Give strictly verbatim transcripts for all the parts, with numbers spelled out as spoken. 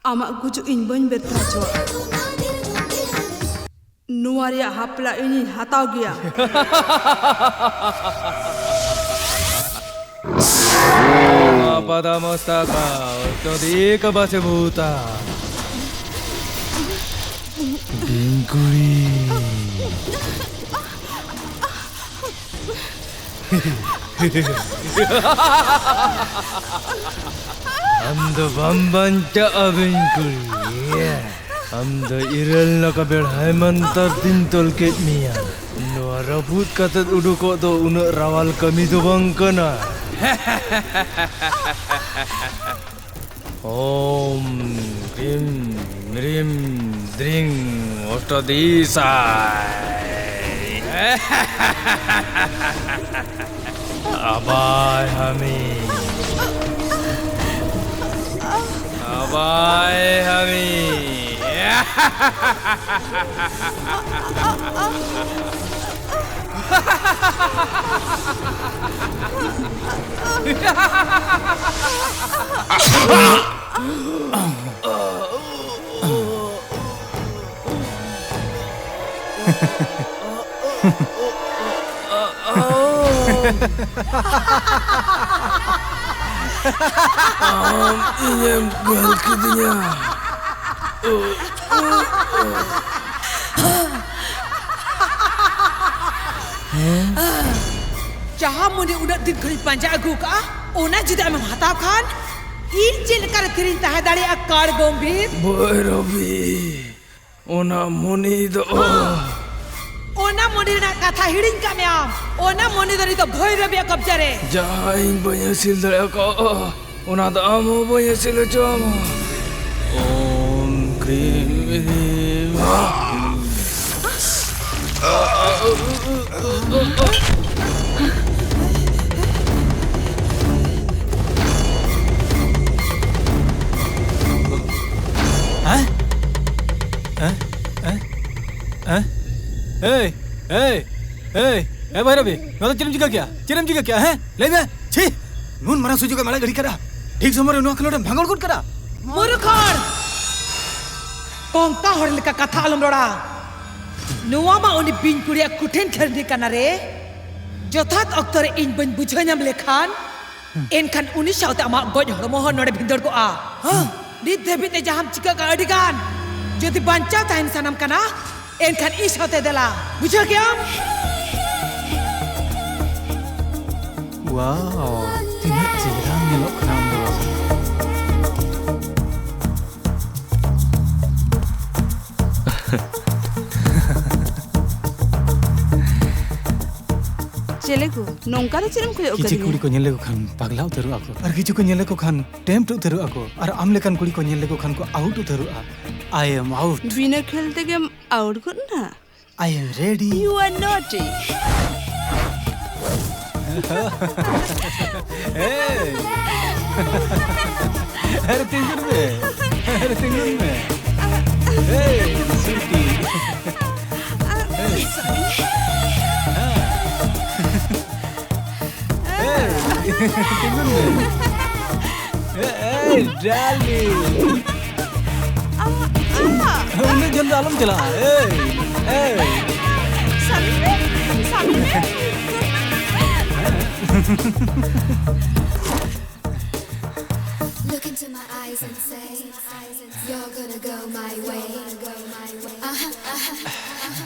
ᱟᱢᱟᱜ ᱜᱩᱡᱩᱜ ᱤᱧ ᱵᱟᱹᱧ ᱵᱮᱨᱛᱷᱟ ᱦᱚᱪᱚᱣᱟᱜᱼᱟ᱾ ᱱᱚᱣᱟ ᱨᱮᱭᱟᱜ ᱦᱟᱯᱞᱟ ᱤᱧᱤᱧ ᱦᱟᱛᱟᱣ ᱜᱮᱭᱟ᱾ ᱟᱯᱟᱫᱟ ᱢᱚᱥᱛᱟᱠᱟ, ᱚᱥᱴᱚᱫᱤᱠ ᱵᱟᱥᱮ ᱵᱷᱩᱛᱟ᱾ ᱵᱤᱧᱠᱩᱲᱤ᱾ ᱟᱢ ᱫᱚ ᱵᱟᱢ ᱵᱟᱧᱪᱟᱜᱼᱟ, ᱵᱤᱧᱠᱩᱲᱤ᱾ ᱟᱢ ᱫᱚ ᱤᱨᱟᱹᱞ ᱱᱟᱠᱟ ᱵᱮᱲᱦᱟᱭ ᱢᱟᱱᱛᱟᱨ ᱛᱤᱧ ᱛᱚᱞ ᱠᱮᱫ ᱢᱮᱭᱟ᱾ ᱱᱚᱣᱟ ᱨᱟᱹᱯᱩᱫ ᱠᱟᱛᱮᱫ ᱩᱰᱩᱠᱚᱜ ᱫᱚ ᱩᱱᱟᱹᱜ ᱨᱟᱣᱟᱞ ᱠᱟᱹᱢᱤ ᱫᱚ ᱵᱟᱝ ᱠᱟᱱᱟ᱾ ᱳᱢ ᱠᱨᱤᱢ ᱢᱨᱤᱢ ᱫᱨᱤᱝ ᱚᱥᱴᱚᱫᱤᱥᱟᱭ᱾ ᱟᱵᱟᱭ ᱦᱟᱢᱤ᱾ ᱟᱵᱟᱭ ᱦᱟᱢᱤ᱾ ᱟᱢ ᱤᱧᱮᱢ ᱜᱚᱞ ᱠᱤᱫᱤᱧᱟ᱾ ᱡᱟᱦᱟᱸ ᱢᱚᱱᱮ ᱩᱱᱟᱹᱜ ᱫᱤᱱ ᱠᱷᱚᱱᱤᱧ ᱯᱟᱸᱡᱟ ᱟᱹᱜᱩ ᱠᱟᱜᱼᱟ, ᱚᱱᱟ ᱡᱩᱫᱤ ᱟᱢᱮᱢ ᱦᱟᱛᱟᱣ ᱠᱷᱟᱱ, ᱤᱧ ᱪᱮᱫ ᱞᱮᱠᱟᱨᱮ ᱛᱷᱤᱨᱤᱧ ᱛᱟᱦᱮᱸ ᱫᱟᱲᱮᱭᱟᱜᱼᱟ, ᱠᱟᱲ ᱜᱚᱢᱵᱷᱤᱨ? ᱵᱷᱳᱭᱨᱚᱵᱤ, ᱚᱱᱟ ᱢᱚᱱᱤ ᱫᱚ ᱚᱱᱟ ᱢᱚᱱᱤ ᱨᱮᱱᱟᱜ ᱠᱟᱛᱷᱟ ᱦᱤᱲᱤᱧ ᱠᱟᱜ ᱢᱮ ᱟᱢ᱾ ᱚᱱᱟ ᱢᱚᱱᱤ ᱫᱚ ᱱᱤᱛᱚᱜ ᱵᱷᱳᱭᱨᱚᱵᱤᱭᱟᱜ ᱠᱚᱵᱡᱟ ᱨᱮ᱾ ᱡᱟᱦᱟᱸ ᱤᱧ ᱵᱟᱹᱧ ᱦᱟᱹᱥᱤᱞ ᱫᱟᱲᱮ ᱟᱠᱟᱫᱼᱟ, ᱚᱱᱟ ᱫᱚ ᱟᱢ ᱦᱚᱸ ᱵᱟᱹᱧ ᱦᱟᱹᱥᱤᱞ ᱦᱚᱪᱚ ᱟᱢᱟ᱾ ᱳᱢ ᱠᱨᱤᱢ ᱦᱨᱤᱢ᱾ ᱦᱮᱸ? ᱦᱮᱸ? ᱦᱮᱸ? ᱦᱮᱸ? ᱮᱭ, ᱮᱭ, ᱮᱭ, ᱮ ᱵᱷᱟᱭᱨᱚᱵᱤ, ᱱᱚᱣᱟ ᱫᱚ ᱪᱮᱫ ᱮᱢ ᱪᱤᱠᱟᱹ ᱠᱮᱜᱼᱟ? ᱪᱮᱫ ᱮᱢ ᱪᱤᱠᱟᱹ ᱠᱮᱜᱼᱟ, ᱦᱮᱸ? ᱞᱟᱹᱭ ᱢᱮ᱾ ᱪᱷᱤ! ᱱᱩᱱ ᱢᱟᱨᱟᱝ ᱥᱩᱡᱳᱜᱽ ᱮᱢ ᱟᱲᱟᱜ ᱜᱤᱰᱤ ᱠᱟᱫᱟ᱾ ᱴᱷᱤᱠ ᱥᱚᱢᱚᱭ ᱨᱮ ᱱᱚᱣᱟ ᱠᱷᱮᱞᱳᱰ ᱮᱢ ᱵᱷᱟঙᱚᱲ ᱜᱚᱫ ᱠᱟᱫᱟ᱾ ᱢᱩᱨᱩᱠᱷ ᱦᱚᱲ! ᱠᱚᱝᱠᱟ ᱦᱚᱲ ᱞᱮᱠᱟ ᱠᱟᱛᱷᱟ ᱟᱞᱚᱢ ᱨᱚᱲᱟ᱾ ᱱᱚᱣᱟ ᱢᱟ ᱩᱱᱤ ᱵᱤᱧ ᱠᱩᱲᱤᱭᱟᱜ ᱠᱩᱴᱷᱤᱱ ᱠᱷᱟᱹᱨᱱᱤ ᱠᱟᱱᱟ ᱨᱮ᱾ ᱡᱚᱛᱷᱟᱛ ᱚᱠᱛᱚ ᱨᱮ ᱤᱧ ᱵᱟᱹᱧ ᱵᱩᱡᱷᱟᱹᱣ ᱧᱟᱢ ᱞᱮᱠᱷᱟᱱ, ᱮᱱᱠᱷᱟᱱ ᱩᱱᱤ ᱥᱟᱶᱛᱮ ᱟᱢᱟᱜ ᱜᱚᱡ ᱦᱚᱲᱢᱚ ᱦᱚᱸ ᱱᱚᱰᱮ ᱵᱷᱤᱸᱫᱟᱹᱲ ᱠᱚᱜᱼᱟ᱾ ᱱᱤᱛ ᱫᱷᱟᱹᱵᱤᱡ ᱛᱮ ᱡᱟᱦᱟᱸᱢ ᱪᱤᱠᱟᱹ ᱠᱟᱜᱼᱟ ᱟᱹᱰᱤ ᱜᱟᱱ᱾ ᱡᱩᱫᱤ ᱵᱟᱧᱪᱟᱣ ᱛᱟᱦᱮᱱ ᱥᱟᱱᱟᱢ ᱠᱟᱱᱟ, ᱮᱱᱠᱷᱟᱱ ᱤᱧ ᱥᱟᱶᱛᱮ ᱫᱮᱞᱟ᱾ ᱵᱩᱡᱷᱟᱹᱣ ᱠᱮᱜᱼᱟᱢ? ᱣᱟᱣ, ᱛᱤᱱᱟᱹᱜ ᱪᱮᱦᱨᱟᱢ ᱧᱮᱞᱚᱜ ᱠᱟᱱᱟ ᱟᱢ ᱫᱚ᱾ ᱪᱮᱞᱮ ᱠᱚ, ᱱᱚᱝᱠᱟ ᱫᱚ ᱪᱮᱫ ᱮᱢ ᱠᱚᱭᱚᱜ ᱠᱤᱪᱷᱩ ᱠᱟᱫᱤᱧᱟ? ᱠᱩᱲᱤ ᱠᱚ ᱧᱮᱞ ᱞᱮᱠᱚ ᱠᱷᱟᱱ ᱯᱟᱜᱽᱞᱟ ᱩᱛᱟᱹᱨᱚᱜᱼᱟ ᱠᱚ, ᱟᱨ ᱠᱤᱪᱷᱩ ᱠᱚ ᱧᱮᱞ ᱞᱮᱠᱚ ᱠᱷᱟᱱ ᱴᱮᱢᱯᱴ ᱩᱛᱟᱹᱨᱚᱜᱼᱟ ᱠᱚ, ᱟᱨ ᱟᱢ ᱞᱮᱠᱟᱱ ᱠᱩᱲᱤ ᱠᱚ ᱧᱮᱞ ᱞᱮᱠᱚ ᱠᱷᱟᱱ ᱠᱚ ᱟᱣᱩᱴ ᱩᱛᱟᱹᱨᱚᱜᱼᱟ᱾ I am out. ᱵᱤᱱᱟᱹ ᱠᱷᱮᱞ ᱛᱮᱜᱮᱢ ᱟᱣᱩᱴ ᱜᱚᱫ ᱱᱟ? I am ready. You are naughty. ᱮᱭ! ᱟᱨᱮ ᱛᱤᱸᱜᱩᱱ ᱢᱮ, ᱟᱨᱮ ᱛᱤᱸᱜᱩᱱ ᱢᱮ᱾ ᱮᱭ, ᱥᱩᱭᱴᱤ᱾ ᱮᱭ᱾ ᱦᱮᱸ᱾ ᱮᱭ, ᱛᱤᱸᱜᱩᱱ ᱢᱮ᱾ ᱮᱭ, ᱰᱟᱨᱞᱤᱝ᱾ ᱩᱱᱟᱹᱜ ᱡᱷᱟᱹᱞ ᱫᱚ ᱟᱞᱚᱢ ᱪᱟᱞᱟᱜᱼᱟ᱾ ᱮᱭ, ᱮᱭ᱾ ᱥᱟᱵ ᱢᱮ, ᱥᱟᱵ ᱢᱮ᱾ Look into my eyes and say, you're gonna go my way. Uh-huh, uh-huh.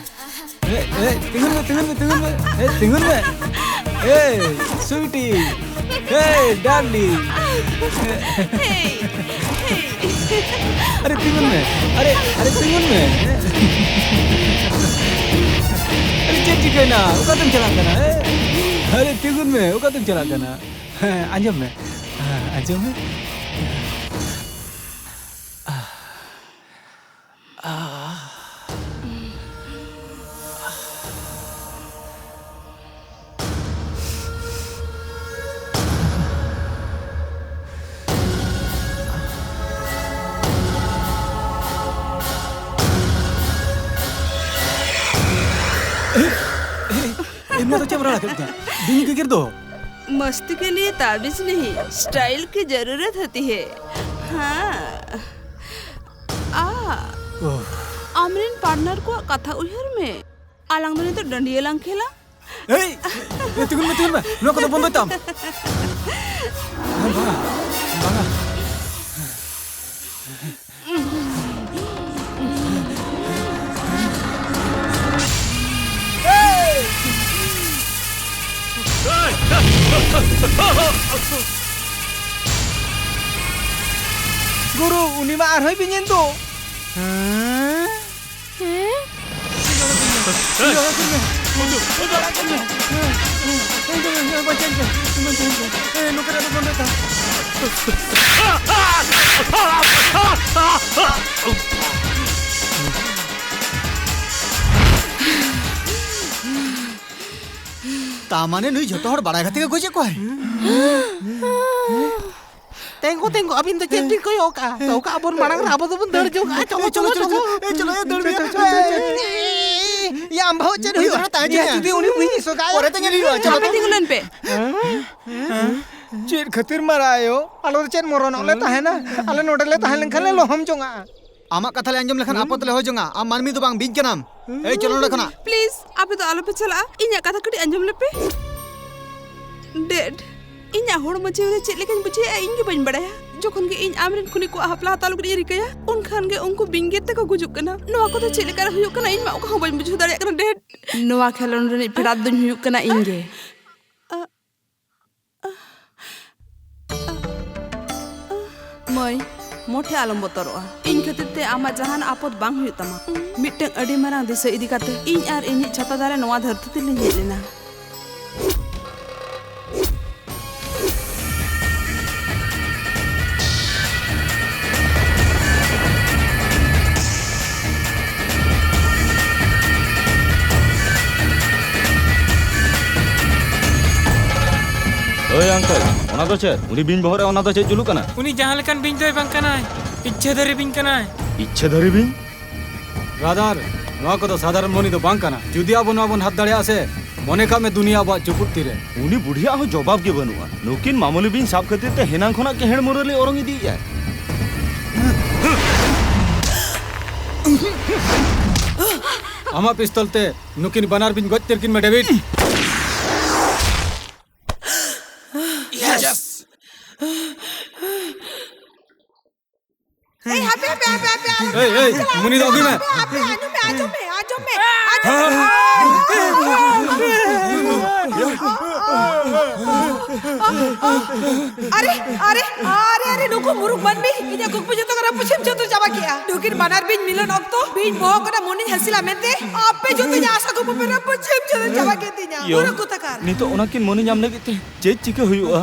ᱮ, ᱮ, ᱛᱤᱸᱜᱩᱱ ᱢᱮ, ᱛᱤᱸᱜᱩᱱ ᱢᱮ, ᱛᱤᱸᱜᱩᱱ ᱢᱮ᱾ ᱮ, ᱛᱤᱸᱜᱩᱱ ᱢᱮ᱾ ᱮ, ᱥᱩᱭᱴᱤ᱾ ᱮ, ᱰᱟᱨᱞᱤᱝ᱾ ᱦᱮᱭ, ᱦᱮᱭ᱾ ᱟᱨᱮ, ᱛᱤᱸᱜᱩᱱ ᱢᱮ᱾ ᱟᱨᱮ, ᱟᱨᱮ, ᱛᱤᱸᱜᱩᱱ ᱢᱮ᱾ ᱟᱨᱮ, ᱪᱮᱫ ᱪᱤᱠᱟᱹᱭᱮᱱᱟ? ᱚᱠᱟᱛᱮᱢ ᱪᱟᱞᱟᱜ ᱠᱟᱱᱟ? ᱮ? ᱟᱨᱮ, ᱛᱤᱸᱜᱩᱱ ᱢᱮ᱾ ᱚᱠᱟᱛᱮᱢ ᱪᱟᱞᱟᱜ ᱠᱟᱱᱟ? ᱦᱮᱸ, ᱟᱸᱡᱚᱢ ᱢᱮ᱾ ᱦᱮᱸ, ᱟᱸᱡᱚᱢ ᱢᱮ᱾ ᱮ, ᱮ, ᱱᱚᱣᱟ ᱫᱚ ᱪᱮᱫ ᱮᱢ ᱨᱟᱲᱟ ᱠᱮᱫ ᱛᱤᱧᱟ? ᱵᱤᱧ ᱜᱮᱜᱮᱨ ᱫᱚ᱾ मस्ती के लिए ताबीज नहीं, स्टाइल की जरूरत होती है। हाँ। ᱟ, ᱳᱦ᱾ ᱟᱢᱨᱮᱱ ᱯᱟᱨᱴᱱᱟᱨ ᱠᱚᱣᱟᱜ ᱠᱟᱛᱷᱟ ᱩᱭᱦᱟᱹᱨ ᱢᱮ᱾ ᱟᱞᱟᱝ ᱫᱚ ᱱᱤᱛᱚᱜ ᱰᱟᱹᱰᱤᱭᱟᱹ ᱞᱟᱝ ᱠᱷᱮᱞᱟ᱾ ᱮᱭ, ᱮᱭ, ᱛᱤᱸᱜᱩᱱ ᱢᱮ, ᱛᱤᱸᱜᱩᱱ ᱢᱮ᱾ ᱱᱚᱣᱟ ᱠᱚᱫᱚ ᱵᱚᱱᱫᱚᱭ ᱛᱟᱢ᱾ ᱵᱟᱝᱟ, ᱵᱟᱝᱟ᱾ ᱜᱩᱨᱩ, ᱩᱱᱤ ᱢᱟ ᱟᱨᱦᱚᱸᱭ ᱵᱤᱧᱮᱱ ᱫᱚ᱾ ᱦᱮᱸ? ᱦᱮᱸ? ᱛᱟ ᱢᱟᱱᱮ ᱱᱩᱭ ᱡᱷᱚᱛᱚ ᱦᱚᱲ ᱵᱟᱲᱟᱭ ᱠᱟᱛᱮ ᱜᱮ ᱜᱚᱡᱮᱫ ᱠᱚᱣᱟᱭ? ᱛᱮᱸᱜᱳ, ᱛᱮᱸᱜᱳ, ᱟᱹᱵᱤᱱ ᱫᱚ ᱪᱮᱫ ᱵᱤᱱ ᱠᱚᱭᱚᱜ ᱠᱟᱜᱼᱟ? ᱛᱚ, ᱚᱠᱟ ᱟᱵᱚᱱ ᱢᱟᱲᱟᱝ ᱨᱮ ᱟᱵᱚ ᱫᱚᱵᱚᱱ ᱫᱟᱹᱲ ᱡᱚᱝᱟᱜᱼᱟ᱾ ᱪᱚᱞᱚ, ᱮ, ᱪᱚᱞᱚ, ᱪᱚᱞᱚ, ᱪᱚᱞᱚ, ᱪᱚᱞᱚ᱾ ᱮ, ᱪᱚᱞᱚ, ᱮ, ᱫᱟᱹᱲ ᱢᱮᱭᱟ᱾ ᱮ, ᱮ, ᱮ, ᱮ, ᱭᱟ, ᱟᱢ ᱵᱟᱹᱦᱩ ᱪᱮᱫ ᱩᱱᱤ ᱦᱩᱭᱩᱜᱼᱟ? ᱫᱚ ᱛᱟᱦᱮᱸ ᱭᱟ, ᱦᱚᱪᱚᱭᱟ᱾ ᱡᱩᱫᱤ ᱩᱱᱤ ᱩᱭ ᱥᱚᱜᱟᱭᱟ᱾ ᱯᱚᱨᱮ ᱛᱮ ᱧᱮᱞ ᱦᱩᱭᱩᱜᱼᱟ, ᱪᱚᱞᱚ᱾ ᱟᱯᱮ ᱛᱤᱸᱜᱩ ᱞᱮᱱ ᱯᱮ᱾ ᱪᱮᱫ ᱠᱷᱟᱹᱛᱤᱨ ᱢᱟᱨᱟᱭᱳ? ᱟᱞᱮ ᱫᱚ ᱪᱮᱫ ᱢᱚᱨᱚᱱᱚᱜ ᱞᱮ ᱛᱟᱦᱮᱱᱟ? ᱟᱞᱮ ᱱᱚᱰᱮ ᱞᱮ ᱛᱟᱦᱮᱸ ᱞᱮᱱᱠᱷᱟᱱ ᱞᱮ ᱞᱚᱦᱚᱢ ᱡᱚᱝᱟᱜᱼᱟ᱾ ᱟᱢᱟᱜ ᱠᱟᱛᱷᱟ ᱞᱮ ᱟᱸᱡᱚᱢ ᱞᱮᱠᱷᱟᱱ ᱟᱯᱚᱫ ᱞᱮ ᱦᱚᱭ ᱡᱚᱝᱟ᱾ ᱟᱢ ᱢᱟᱹᱱᱢᱤ ᱫᱚ ᱵᱟᱝ, ᱵᱤᱧ ᱠᱟᱱᱟᱢ᱾ ᱮᱭ, ᱪᱚᱞᱚ ᱱᱚᱰᱮ ᱠᱷᱚᱱᱟᱜ᱾ ᱯᱞᱤᱡ, ᱟᱯᱮ ᱫᱚ ᱟᱞᱚᱯᱮ ᱪᱟᱞᱟᱜᱼᱟ᱾ ᱤᱧᱟᱜ ᱠᱟᱛᱷᱟ ᱠᱟᱹᱴᱤᱡ ᱟᱸᱡᱚᱢ ᱞᱮᱯᱮ᱾ ᱰᱮᱰ, ᱤᱧᱟᱜ ᱦᱚᱲᱢᱚ ᱡᱤᱣᱤ ᱨᱮ ᱪᱮᱫ ᱞᱮᱠᱟᱧ ᱵᱩᱡᱷᱟᱹᱣᱮᱫᱼᱟ, ᱤᱧ ᱜᱮ ᱵᱟᱹᱧ ᱵᱟᱲᱟᱭᱟ᱾ ᱡᱚᱠᱷᱚᱱ ᱜᱮ ᱤᱧ ᱟᱢᱨᱮᱱ ᱠᱷᱩᱱᱤ ᱠᱚᱣᱟᱜ ᱦᱟᱯᱞᱟ ᱦᱟᱛᱟᱣ ᱞᱟᱹᱜᱤᱫ ᱤᱧ ᱨᱤᱠᱟᱹᱭᱟ, ᱩᱱᱠᱷᱟᱱ ᱜᱮ ᱩᱱᱠᱩ ᱵᱤᱧ ᱜᱮᱨ ᱛᱮᱠᱚ ᱜᱩᱡᱩᱜ ᱠᱟᱱᱟ᱾ ᱱᱚᱣᱟ ᱠᱚᱫᱚ ᱪᱮᱫ ᱞᱮᱠᱟᱨᱮ ᱦᱩᱭᱩᱜ ᱠᱟᱱᱟ, ᱤᱧ ᱢᱟ ᱚᱠᱟ ᱦᱚᱸ ᱵᱟᱹᱧ ᱵᱩᱡᱷᱟᱹᱣ ᱫᱟᱲᱮᱭᱟᱜ ᱠᱟᱱᱟ, ᱰᱮᱰ᱾ ᱱᱚᱣᱟ ᱠᱷᱮᱞᱳᱸᱰ ᱨᱤᱱᱤᱡ ᱯᱷᱮᱰᱟᱛ ᱫᱚᱧ ᱦᱩᱭᱩᱜ ᱠᱟᱱᱟ ᱤᱧ ᱜᱮ᱾ ᱢᱟᱹᱭ, ᱢᱚᱴᱷᱮ ᱟᱞᱚᱢ ᱵᱚᱛᱚᱨᱚᱜᱼᱟ᱾ ᱤᱧ ᱠᱷᱟᱹᱛᱤᱨ ᱛᱮ ᱟᱢᱟᱜ ᱡᱟᱦᱟᱱ ᱟᱯᱚᱫ ᱵᱟᱝ ᱦᱩᱭᱩᱜ ᱛᱟᱢᱟ᱾ ᱢᱤᱫᱴᱟᱝ ᱟᱹᱰᱤ ᱢᱟᱨᱟᱝ ᱫᱤᱥᱟᱹ ᱤᱫᱤ ᱠᱟᱛᱮ ᱤᱧ ᱟᱨ ᱤᱧᱤᱡ ᱪᱷᱟᱛᱟ ᱫᱟᱨᱮ ᱱᱚᱣᱟ ᱫᱷᱟᱹᱨᱛᱤ ᱛᱮᱞᱤᱧ ᱦᱮᱡ ᱞᱮᱱᱟ᱾ ᱳᱭ ᱟᱝᱠᱮᱞ, ᱚᱱᱟ ᱫᱚ ᱪᱮᱫ? ᱩᱱᱤ ᱵᱤᱧ ᱵᱚᱦᱚᱜ ᱨᱮ ᱚᱱᱟ ᱫᱚ ᱪᱮᱫ ᱡᱩᱞᱩᱜ ᱠᱟᱱᱟ? ᱩᱱᱤ ᱡᱟᱦᱟᱸ ᱞᱮᱠᱟᱱ ᱵᱤᱧ ᱫᱚᱭ ᱵᱟᱝ ᱠᱟᱱᱟᱭ, ᱤᱪᱪᱷᱟᱹᱫᱷᱟᱨᱤ ᱵᱤᱧ ᱠᱟᱱᱟᱭ᱾ ᱤᱪᱪᱷᱟᱹᱫᱷᱟᱨᱤ ᱵᱤᱧ? ᱵᱨᱟᱫᱟᱨ, ᱱᱚᱣᱟ ᱠᱚᱫᱚ ᱥᱟᱫᱷᱟᱨᱚᱱ ᱢᱚᱱᱤ ᱫᱚ ᱵᱟᱝ ᱠᱟᱱᱟ᱾ ᱡᱩᱫᱤ ᱟᱵᱚ ᱱᱚᱣᱟ ᱵᱚᱱ ᱦᱟᱛ ᱫᱟᱲᱮᱭᱟᱜᱼᱟ ᱥᱮ, ᱢᱚᱱᱮ ᱠᱟᱜ ᱢᱮ ᱫᱩᱱᱤᱭᱟᱹ ᱟᱵᱚᱣᱟᱜ ᱪᱩᱯᱩᱫ ᱛᱤᱨᱮ᱾ ᱩᱱᱤ ᱵᱩᱰᱷᱤᱭᱟᱜ ᱦᱚᱸ ᱡᱚᱵᱟᱵ ᱜᱮ ᱵᱟᱹᱱᱩᱜᱼᱟ᱾ ᱱᱩᱠᱤᱱ ᱢᱟᱢᱩᱞᱤ ᱵᱤᱧ ᱥᱟᱵ ᱠᱷᱟᱹᱛᱤᱨ ᱛᱮ ᱦᱮᱱᱟᱝ ᱠᱷᱚᱱᱟᱜ ᱠᱮᱦᱮᱲ ᱢᱩᱨᱟᱹᱞᱤ ᱚᱨᱚᱝ ᱤᱫᱤᱭᱮᱫᱼᱟᱭ᱾ ᱟᱢᱟᱜ ᱯᱤᱥᱛᱚᱞ ᱛᱮ ᱱᱩᱠᱤᱱ ᱵᱟᱱᱟᱨ ᱵᱤᱧ ᱜᱚᱡ ᱩᱛᱟᱹᱨ ᱠᱤᱱ ᱢᱮ, ᱰᱮᱵᱷᱤᱰ᱾ ᱭᱮᱥ! ᱮᱭ, ᱦᱟᱯᱮ, ᱦᱟᱯᱮ, ᱦᱟᱯᱮ, ᱦᱟᱯᱮ, ᱦᱟᱯᱮ᱾ ᱮᱭ, ᱮᱭ, ᱢᱩᱱᱤ ᱫᱚ ᱟᱹᱜᱩᱭ ᱢᱮ᱾ ᱦᱟᱯᱮ, ᱦᱟᱯᱮ, ᱟᱸᱡᱚᱢ ᱢᱮ, ᱟᱸᱡᱚᱢ ᱢᱮ, ᱟᱸᱡᱚᱢ ᱢᱮ, ᱟᱸᱡᱚᱢ ᱢᱮ᱾ ᱟᱨᱮ, ᱟᱨᱮ, ᱟᱨᱮ, ᱟᱨᱮ, ᱱᱩᱠᱩ ᱢᱩᱨᱩᱠ ᱢᱟᱹᱱᱢᱤ ᱤᱧᱟᱹᱜ ᱠᱩᱠᱢᱩ ᱡᱚᱛᱚ ᱠᱚ ᱨᱟᱹᱯᱩᱫ ᱪᱷᱤᱢ ᱪᱷᱟᱹᱛᱩᱨ ᱪᱟᱵᱟ ᱠᱮᱜᱼᱟ᱾ ᱱᱩᱠᱤᱱ ᱵᱟᱱᱟᱨ ᱵᱤᱧ ᱢᱤᱞᱚᱱ ᱚᱠᱛᱚ ᱵᱤᱧ ᱵᱚᱦᱚᱜ ᱠᱷᱚᱱᱟᱜ ᱢᱩᱱᱤᱧ ᱦᱟᱹᱥᱤᱞᱟ ᱢᱮᱱᱛᱮ ᱟᱯᱮ ᱡᱚᱛᱚ ᱤᱧᱟᱹᱜ ᱟᱥᱟ ᱠᱩᱠᱢᱩ ᱯᱮ ᱨᱟᱹᱯᱩᱫ ᱪᱷᱤᱢ ᱪᱷᱟᱹᱛᱩᱨ ᱪᱟᱵᱟ ᱠᱮᱫ ᱛᱤᱧᱟ᱾ ᱭᱳ, ᱢᱩᱨᱩᱠ ᱠᱚᱛᱟᱠᱟᱨ᱾ ᱱᱤᱛᱚᱜ ᱚᱱᱟ ᱠᱤᱱ ᱢᱚᱱᱮ ᱧᱟᱢ ᱞᱟᱹᱜᱤᱫ ᱛᱮ ᱪᱮᱫ ᱪᱤᱠᱟᱹ ᱦᱩᱭᱩᱜᱼᱟ?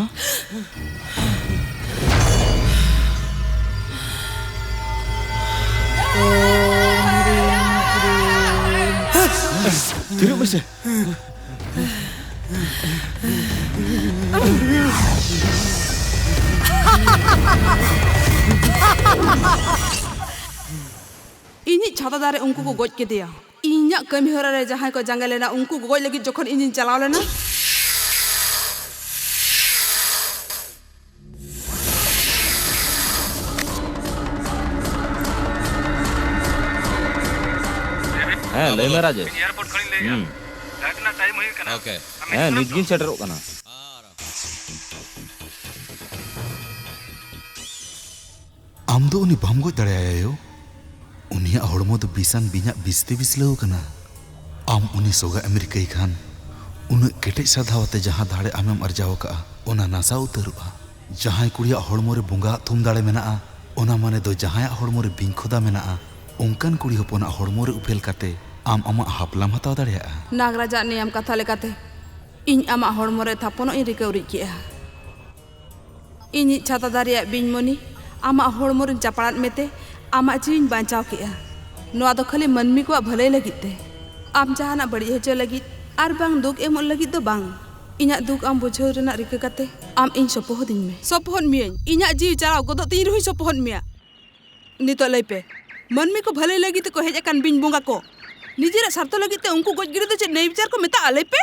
ᱛᱷᱤᱨᱚᱜ ᱢᱮᱥᱮ᱾ ᱤᱧᱤᱡ ᱪᱷᱟᱛᱟ ᱫᱟᱨᱮ ᱩᱱᱠᱩ ᱠᱚ ᱜᱚᱡ ᱠᱮᱫᱮᱭᱟ᱾ ᱤᱧᱟᱹᱜ ᱠᱟᱹᱢᱤ ᱦᱚᱨᱟ ᱨᱮ ᱡᱟᱦᱟᱸᱭ ᱠᱚ ᱡᱟᱸᱜᱮ ᱞᱮᱱᱟ, ᱩᱱᱠᱩ ᱠᱚ ᱜᱚᱡ ᱞᱟᱹᱜᱤᱫ ᱡᱚᱠᱷᱚᱱ ᱤᱧᱤᱧ ᱪᱟᱞᱟᱣ ᱞᱮᱱᱟ, ᱦᱮᱸ, ᱞᱟᱹᱭ ᱢᱮ, ᱨᱟᱡᱮᱥ᱾ ᱮᱭᱟᱨᱯᱳᱨᱴ ᱠᱷᱚᱱᱤᱧ ᱞᱟᱹᱭᱮᱫᱼᱟ᱾ ᱦᱩᱸ᱾ ᱯᱷᱞᱟᱭᱤᱴ ᱨᱮᱱᱟᱜ ᱴᱟᱭᱤᱢ ᱦᱩᱭ ᱟᱠᱟᱱᱟ᱾ ᱳᱠᱮ᱾ ᱟᱢ ᱦᱮᱸ, ᱦᱤᱡᱩᱜ ᱱᱤᱛ ᱠᱟᱱᱟᱢ ᱜᱤᱧ ᱛᱚ? ᱥᱮᱴᱮᱨᱚᱜ ᱠᱟᱱᱟ᱾ ᱟᱢ ᱫᱚ ᱩᱱᱤ ᱵᱟᱢ ᱜᱚᱡ ᱫᱟᱲᱮᱭᱟᱭᱟ, ᱭᱳ᱾ ᱩᱱᱤᱭᱟᱜ ᱦᱚᱲᱢᱚ ᱫᱚ ᱵᱤᱥᱟᱱ ᱵᱤᱧᱟᱜ ᱵᱤᱥ ᱛᱮ ᱵᱤᱥᱞᱟᱹᱣ ᱟᱠᱟᱱᱟ᱾ ᱟᱢ ᱩᱱᱤ ᱥᱚᱜᱟ ᱮᱢ ᱨᱤᱠᱟᱹᱭ ᱠᱷᱟᱱ, ᱩᱱᱟᱹᱜ ᱠᱮᱴᱮᱡ ᱥᱟᱨᱫᱷᱟᱣ ᱟᱛᱮ ᱡᱟᱦᱟᱸ ᱫᱟᱲᱮ ᱟᱢᱮᱢ ᱟᱨᱡᱟᱣ ᱟᱠᱟᱫᱼᱟ, ᱚᱱᱟ ᱱᱟᱥᱟᱣ ᱩᱛᱟᱹᱨᱚᱜᱼᱟ᱾ ᱡᱟᱦᱟᱸᱭ ᱠᱩᱲᱤᱭᱟᱜ ᱦᱚᱲᱢᱚ ᱨᱮ ᱵᱚᱸᱜᱟᱣᱟᱜ ᱛᱷᱩᱢ ᱫᱟᱲᱮ ᱢᱮᱱᱟᱜᱼᱟ, ᱚᱱᱟ ᱢᱟᱱᱮ ᱫᱚ ᱡᱟᱦᱟᱸᱭᱟᱜ ᱦᱚᱲᱢᱚ ᱨᱮ ᱵᱤᱧ ᱠᱷᱚᱫᱟ ᱢᱮᱱᱟᱜᱼᱟ, ᱚᱱᱠᱟᱱ ᱠᱩᱲᱤ ᱦᱚᱯᱚᱱᱟᱜ ᱦᱚᱲᱢᱚ ᱨᱮ ᱩᱯᱮᱞ ᱠᱟᱛᱮ ᱟᱢ ᱟᱢᱟᱜ ᱦᱟᱯᱞᱟᱢ ᱦᱟᱛᱟᱣ ᱫᱟᱲᱮᱭᱟᱜᱼᱟ᱾ ᱱᱟᱜᱽᱨᱟᱡᱟᱜ ᱱᱤᱭᱚᱢ ᱠᱟᱛᱷᱟ ᱞᱮᱠᱟᱛᱮ, ᱤᱧ ᱟᱢᱟᱜ ᱦᱚᱲᱢᱚ ᱨᱮ ᱛᱷᱟᱯᱚᱱᱚᱜ ᱤᱧ ᱨᱤᱠᱟᱹ ᱩᱨᱤᱡ ᱠᱮᱜᱼᱟ᱾ ᱤᱧᱤᱡ ᱪᱷᱟᱛᱟ ᱫᱟᱨᱮᱭᱟᱜ ᱵᱤᱧ ᱢᱚᱱᱤ, ᱟᱢᱟᱜ ᱦᱚᱲᱢᱚ ᱨᱤᱧ ᱪᱟᱯᱲᱟᱫ ᱢᱮᱛᱮ ᱟᱢᱟᱜ ᱡᱤᱣᱤᱧ ᱵᱟᱧᱪᱟᱣ ᱠᱮᱜᱼᱟ᱾ ᱱᱚᱣᱟ ᱫᱚ ᱠᱷᱟᱹᱞᱤ ᱢᱟᱹᱱᱢᱤ ᱠᱚᱣᱟᱜ ᱵᱷᱟᱹᱞᱟᱹᱭ ᱞᱟᱹᱜᱤᱫ ᱛᱮ, ᱟᱢ ᱡᱟᱦᱟᱱᱟᱜ ᱵᱟᱹᱲᱤᱡ ᱦᱚᱪᱚ ᱞᱟᱹᱜᱤᱫ ᱟᱨ ᱵᱟᱝ ᱫᱩᱠ ᱮᱢᱚᱜ ᱞᱟᱹᱜᱤᱫ ᱫᱚ ᱵᱟᱝ᱾ ᱤᱧᱟᱜ ᱫᱩᱠ ᱟᱢ ᱵᱩᱡᱷᱟᱹᱣ ᱨᱮᱱᱟᱜ ᱨᱤᱠᱟᱹ ᱠᱟᱛᱮ ᱟᱢ ᱤᱧ ᱥᱚᱯᱚᱦᱚᱫᱤᱧ ᱢᱮ᱾ ᱥᱚᱯᱚᱦᱚᱫ ᱢᱤᱭᱟᱹᱧ, ᱤᱧᱟᱜ ᱡᱤᱣᱤ ᱪᱟᱞᱟᱣ ᱜᱚᱫᱚᱜ ᱛᱤᱧ ᱨᱮᱦᱚᱸᱧ ᱥᱚᱯᱚᱦᱚᱫ ᱢᱮᱭᱟ᱾ ᱱᱤᱛᱚᱜ ᱞᱟᱹᱭ ᱯᱮ, ᱢᱟᱹᱱᱢᱤ ᱠᱚ ᱵᱷᱟᱹᱞᱟᱹᱭ ᱞᱟᱹᱜᱤᱫ ᱛᱮᱠᱚ ᱦᱮᱡ ᱟᱠᱟᱱ ᱵᱤᱧ ᱵᱚᱸᱜᱟ ᱠᱚ, ᱱᱤᱡᱮᱨᱟᱜ ᱥᱟᱨᱛᱷᱚ ᱞᱟᱹᱜᱤᱫ ᱛᱮ ᱩᱱᱠᱩ ᱜᱚᱡ ᱜᱤᱰᱤ ᱫᱚ ᱪᱮᱫ ᱱᱮᱭ ᱵᱤᱪᱟᱨ ᱠᱚ ᱢᱮᱛᱟᱜᱼᱟ? ᱞᱟᱹᱭ ᱯᱮ᱾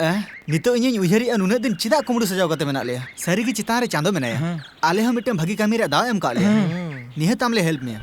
ᱮ, ᱱᱤᱛᱚᱜ ᱤᱧᱤᱧ ᱩᱭᱦᱟᱹᱨᱮᱜᱼᱟ, ᱱᱩᱱᱟᱹᱜ ᱫᱤᱱ ᱪᱮᱫᱟᱜ ᱠᱩᱢᱵᱽᱲᱩ ᱥᱟᱡᱟᱣ ᱠᱟᱛᱮ ᱢᱮᱱᱟᱜ ᱞᱮᱭᱟ? ᱥᱟᱹᱨᱤᱜᱮ ᱪᱮᱛᱟᱱ ᱨᱮ ᱪᱟᱸᱫᱚ ᱢᱮᱱᱟᱭᱟ᱾ ᱦᱮᱸ᱾ ᱟᱞᱮ ᱦᱚᱸ ᱢᱤᱫᱴᱟᱝ ᱵᱷᱟᱹᱜᱤ ᱠᱟᱹᱢᱤ ᱨᱮᱭᱟᱜ ᱫᱟᱣ ᱮ ᱮᱢ ᱠᱟᱜ ᱞᱮᱭᱟ᱾ ᱦᱮᱸ᱾ ᱱᱤᱦᱟᱹᱛ ᱟᱢ ᱞᱮ ᱦᱮᱞᱯ ᱢᱮᱭᱟ᱾